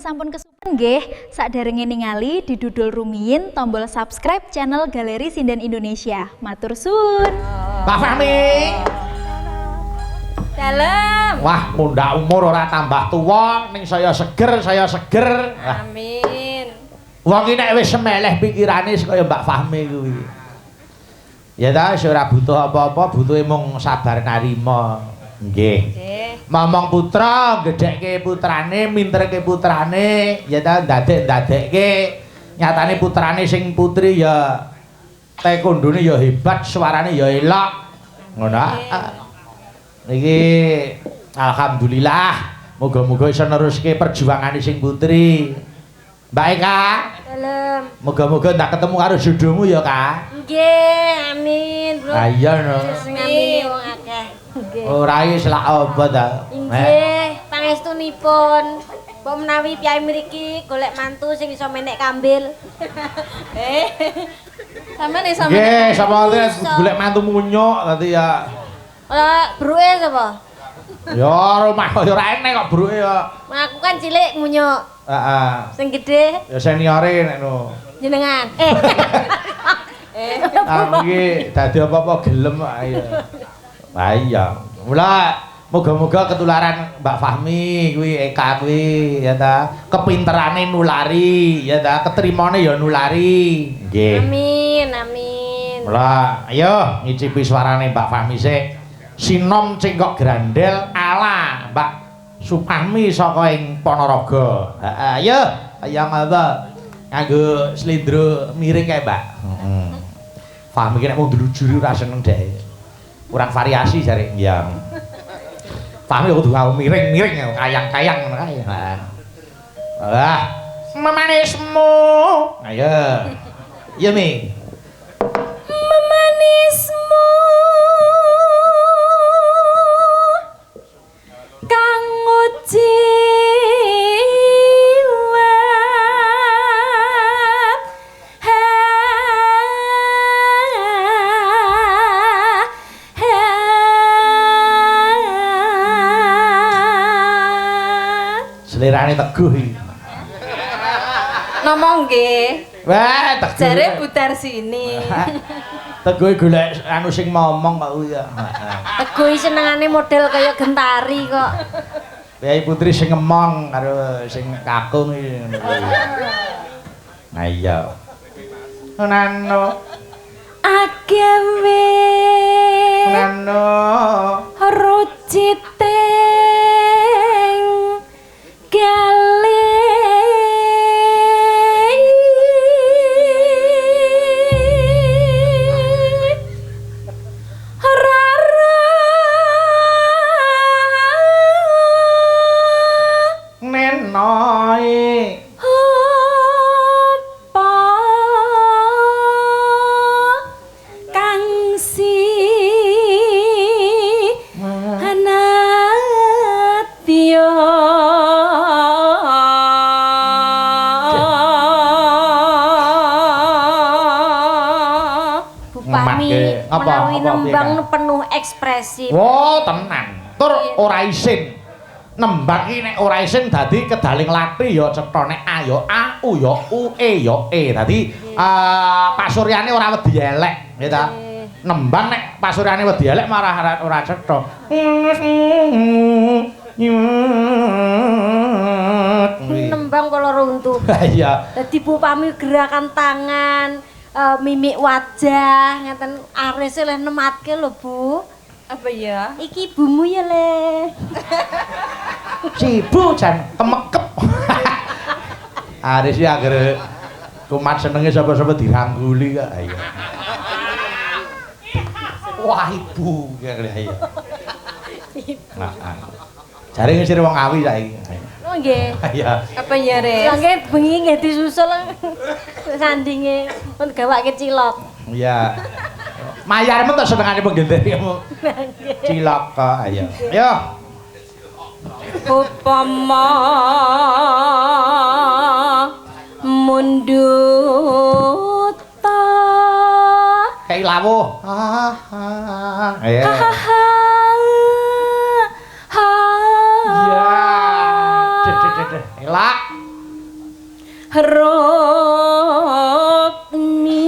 Sampun kesupen nggih, saderenge ningali didudul rumiyin tombol subscribe channel Galeri Sinden Indonesia. Matur suwun. Mbak Fahmi. Dalem. Wah, mundhak umur ora tambah tuwa, ning saya seger, saya seger. Wah. Amin. Wong iki nek wis semeleh pikirane kaya Mbak Fahmi kuwi. Ya ta, wis ora butuh apa-apa, butuhe mung sabar narima. Nggih. Nggih. Momong putra, gedhekke putrane, minterke putrane, ya ta ndadek-ndadekke. Nyatane putrane sing putri ya taekwondone ya hebat, suarane ya elok. Ngono. Niki alhamdulillah, muga-muga iso neruske perjuangane sing putri. Mbak Eka, Dalem. muga-muga ndak ketemu karo jodohmu ya, Kak. Nggih, amin, Bro. Ha iya no. Sing ngamini wong akeh. Nggih. Ora iki selak apa ta? Nggih, pangestunipun. Mbok menawi piyai mriki golek mantu sing iso menek kambil. Sampeyan iso Nggih, sapa golek mantu munyuk dadi ya. Ora bruke sapa? Ya rumah kok ya ora enek kok bruke ya. Aku kan cilik munyuk. Heeh. Sing gedhe Ya seniore nek no. jenengan. Aku iki dadi apa-apa gelem kok ya. Lah iya. Mula muga-muga ketularan Mbak Fahmi kuwi Eka kuwi ya ta. Kepinterane nulari ya ta, ketrimane ya nulari. Nggih. Amin, amin. Mula ayo ngicipi suarane Mbak Fahmi sik. Sinom Cengkok Grandel ala Mbak Supahmi saka ing Ponorogo. Heeh, ayo ayo ngapa? Nganggo slendro miring kae, Mbak. Heeh. Fahmi ki nek mung ndlujuri ora seneng dhek. Kurang variasi jare. Iya. Fahmi kudu nganggo miring-miring kayang-kayang ngono kae. Heeh. Wah, memanismu. Ayo. Iya, Mi. Memanismu kang jiwa Selerane teguh iki. Ngomong nggih. Wah, teguh. Jare Butar sini. Teguh golek anu sing momong kok kuwi ya. Teguh senengane model kaya Gentari kok. Priyayi putri sing ngemong karo sing kakung iki ngono kuwi. Nah iya. Nano agewe nano ruciting gale nenoe apa kang si anatya. Bu Fahmi menawi nembang penuh ekspresi. Wah, tenang. Tur ora isin. Nembang iki nek ora isin dadi kedaling lati ya cetha nek A ya A, U ya U, E ya E. Dadi pasuryane ora wedi elek, ya ta. Nembang nek pasuryane wedi elek marah ora cetha. Nembang kala runtuh. Iya. Dadi Bu Fahmi gerakan tangan, mimik wajah, ngeten arise leh nematke lho, Bu. Apa ya? Iki ibumu ya, Le. Sibu jan kemekep. Aris ya anggere kumat senenge sapa-sapa dirangguli kok. Ayo. Wah, ibu kaya ayo. Nah, jare ngisir wong Ngawi saiki. Oh nggih. Iya. Apa ya, Res? Nggih bengi nggih disusul sandinge pun gawake cilok. Iya. Mayar men to senengane penggendhe kamu. Cilok kok ayo. Ayo. Upama mundut ta kei lawuh. Ayo. Iya. Deh deh deh. Elak. Rukmi.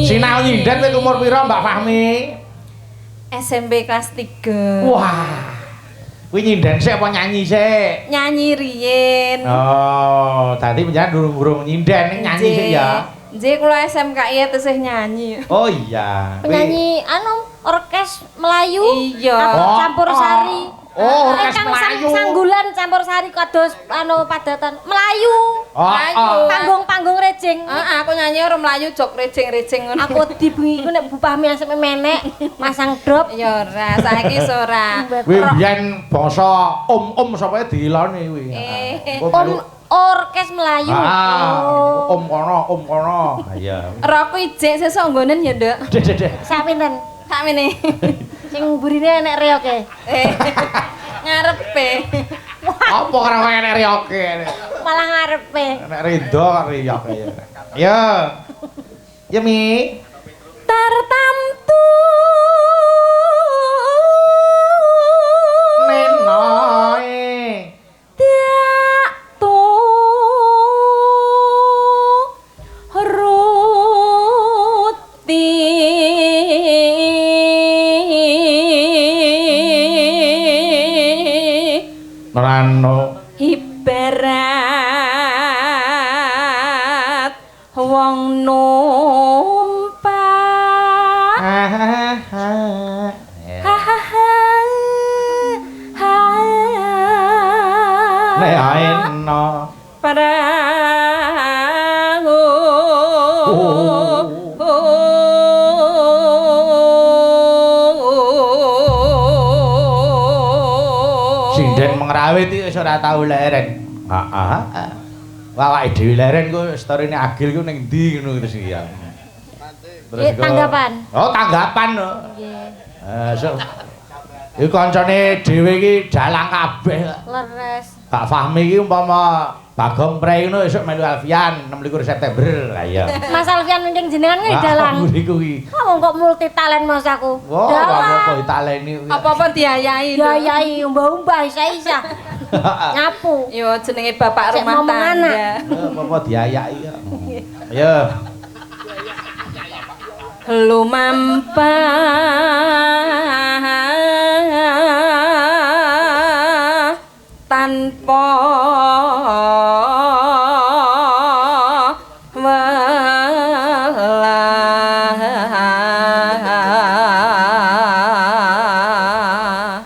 Sinau nyinden wit umur pira Mbak Fahmi? SMP kelas 3. Wah. Kuwi nyinden sik apa nyanyi sik? Nyanyi riyin. Oh, tadi panjenengan durung-durung nyinden ning nyanyi sik ya. Nggih, kula SMKI tesih nyanyi. Oh iya. Penyanyi anu orkes Melayu. Iya. Oh, Campur sari. Oh, orkes Ingkang Melayu. Sanggulan campur sari kados anu padatan Melayu. Oh, Melayu. oh. Panggung-panggung rejing. Heeh, aku nyanyi ora mlayu jok rejing-rejing ngono. Aku di bengi iku nek Bu Fahmi aseme menek masang drop. Ya ora, saiki wis ora. Kuwi biyen bangsa om-om sapa diloni kuwi. Eh. Engko Om melu- orkes Melayu. Ah, Oh. om kono, om kono. Ah, iya. Rokku ijek sesuk nggonen ya, Nduk. Deh, deh, deh. Sak pinten? Sakmene. Sing burine enek reoke. Eh. Ngarepe. Apa karo kaya nek riyoke. Malah ngarepe. Nek rido kok riyoke ya. Ya. Ya Mi. Tartamtu. Nenoe. Dak tu ruti. Rano. Ibarat wong numpak. Ah, Ha ha ha ha. Nek aeno. Perahu. Sinden mengrawit iki wis ora tau leren. Heeh. Wah, awake dhewe leren ku storine Agil ku ning ndi ngono terus iki ya. Terus Nggih, tanggapan. Oh, tanggapan. Nggih. Eh, sok. Iki kancane dhewe iki dalang kabeh. Leres. Pak Fahmi iki umpama Bagong Prei ngono esuk melu Alfian 26 September. Lah iya. Mas Alfian mungkin jenengan kuwi dalang. Mburi kuwi. Wah, wong kok multi talent Mas aku. Wah, apa-apa ditaleni kuwi. Apa-apa diayai. Ya yai umbah-umbah isa-isa. Nyapu. Yo jenenge bapak Cek rumah momong tangga. anak. Eh, apa-apa diayaki kok. Ayo. Lumampah tanpa welah.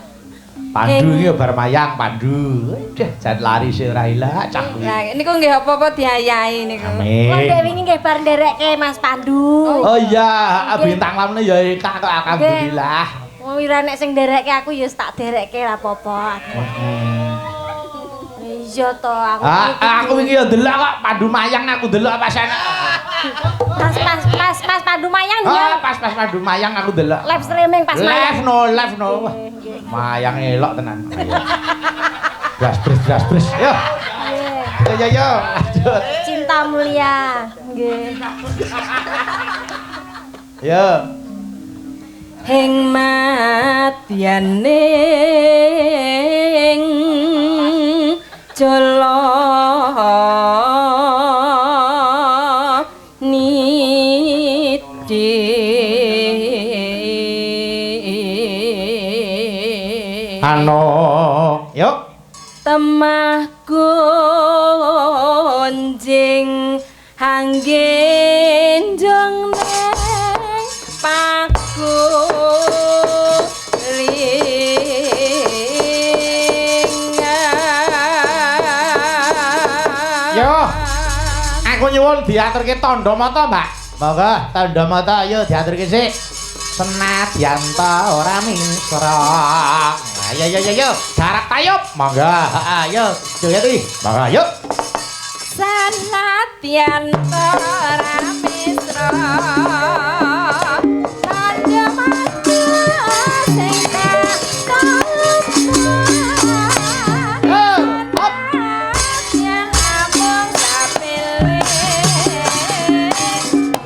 Pandu iki ya bar mayang Pandu. Aduh, jan lari sih ora ilang cah kuwi. Lah niku nggih apa-apa diayai niku. Wong Amin. dek wingi nggih bar nderekke Mas Pandu. Oh iya, bintang lamne ya Eka kok alhamdulillah. Wong ora nek sing nderekke aku ya wis tak derekke ra apa-apa. Iya to aku. Ah, aku wingi ya ndelok kok Pandu mayang aku ndelok pas enak. Pas pas pas pas Pandu mayang Ah, dia pas pas Pandu mayang aku ndelok. live streaming pas Live mayang. no, live no. Wah, Mayang elok tenan. Ayo. Blas bres blas bres. Yo. Nggih. Yo yo yo. Lanjut. Cinta mulia. Nggih. Yo. Ing madyaning jala niti. Ano. Yo. Temah gonjing hanggenjong neng pakulingan. Yo. Aku nyuwun diaturke tandha mata, Mbak. Monggo tandha mata ayo diaturke sik. Senadyan ta ora misra. Ayo yo yo yo, garap tayub. Monggo, heeh, ayo. Joget iki. Monggo, yuk. Sanadyan ora misra tandha mata sing tak tampa. Hop. Yen amung sapele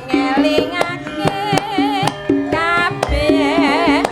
ngelingake kabeh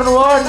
Matur nuwun.